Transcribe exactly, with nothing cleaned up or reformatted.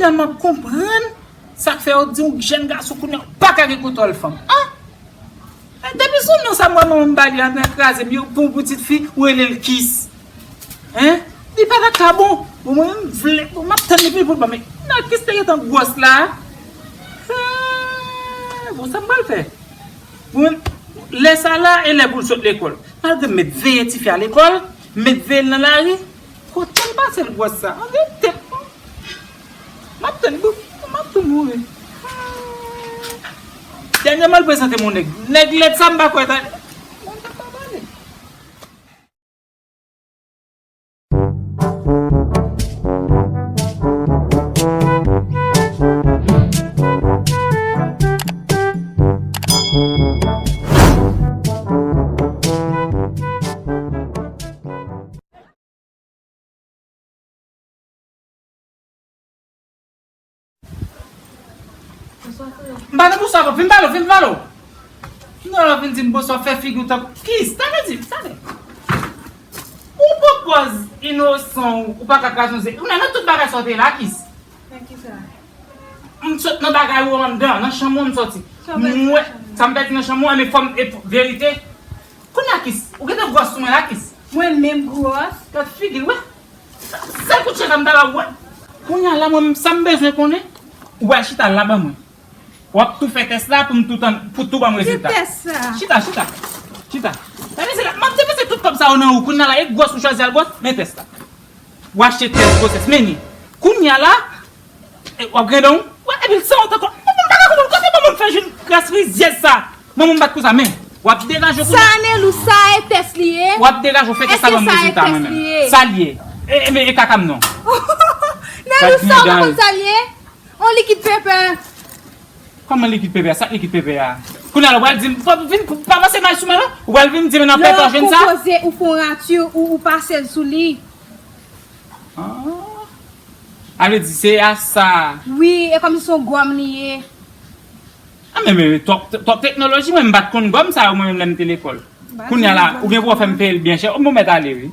Finalman, m konprann sa k fè yo di yon jèn gason kounye a pa ka gen kontwòl fanm. Ah! E depi sou non sa m wè manman m ba li a nan kraze m, yo pou yon pitit fi, ou rele l Kis. Hein? Li pa ta ka bon. Bon, mwen menm m vle, bon, m ap tann li vini pou l ban m. Nan Kis te gentan gwòs la. Ah, bon, sa m pral fè? Bon, lè sa la, e lè pou l sot lekòl. Malgre m met veye tifi a lekòl, m met veye l nan lari, kote l pase l gwòs sa? Ann gen tèt mwen. M ap tann, m ap tou mouri. Dènyèman, l prezante m yon nèg. Nèg lèd sa, m pa kwè ta. Bon, tèt pa pale. M pa nan bonswa, vin pale, vin pale. Vin pale, vin di m bonswa, fè figi w tankou Kis. Tande di, tande. Ou pran pòz inosan, ou pa ka kraze yon ze. Ou nan tout bagay sa w te la, Kis. Nan ki sa? M sot nan bagay ou anndan, nan chanm ou m soti. Sa w pèdi nan chanm ou? Sa m pèdi nan chanm ou, men fò m, e, verite. Kounye a, Kis, ou gentan gwòs sou mwen la, Kis. Mwen menm gwòs? Gad figi l, wè. Sèl kout chèz la m ta ba w, wè. Kounye a la, mwen menm, sa m bezwen konnen, ou al chita la ban mwen. W ap tou fè tès la pou m tou tann, pou tou ban m rezilta. Ki tès sa? Chita, chita. Chita. Tande se la, m ap depanse tout kòb sa yo nan ou. Kounye a la, e gwòs ou chwazi al gwòs, men tès la. W achte tès gwosès, men ni. Kounye a la, e, w ap gen don. Wè, epi l san wont ankò. Mwen, mwen pa ka konprann kote manman m fè jwenn kras rizyèz sa. Manman m bat konsa, men. W ap degaje w kounye a. Sa, Nelou, sa e tès li ye? W ap degaje w fè tès sa ban m rezilta mwen menm. Èske sa e tès li ye? Sa l ye? E, e, men, e kaka m non. Nelou, sa w pa konn sa l ye? On likid pèpè. Kòman likid pèpè a? Sa k likid pèpè a? Kounye a la, w pral di m, pa vin, pa pase mal sou mwen non. W pral vin di m nan pèpè jwenn sa? Lè w konpoze, ou fè yon rati, ou, ou pase l sou li. Ah. A vle di, se a sa. Wi, e kòmsi se yon gòm li ye. Ah, men, men, men, twòp, twòp teknoloji, mwen, m pa t konn gòm sa yo, mwen menm, lè m te lekòl. Kounye a la, ou gen pou w fè m peye l byen chè. Ou mèt ale, wi.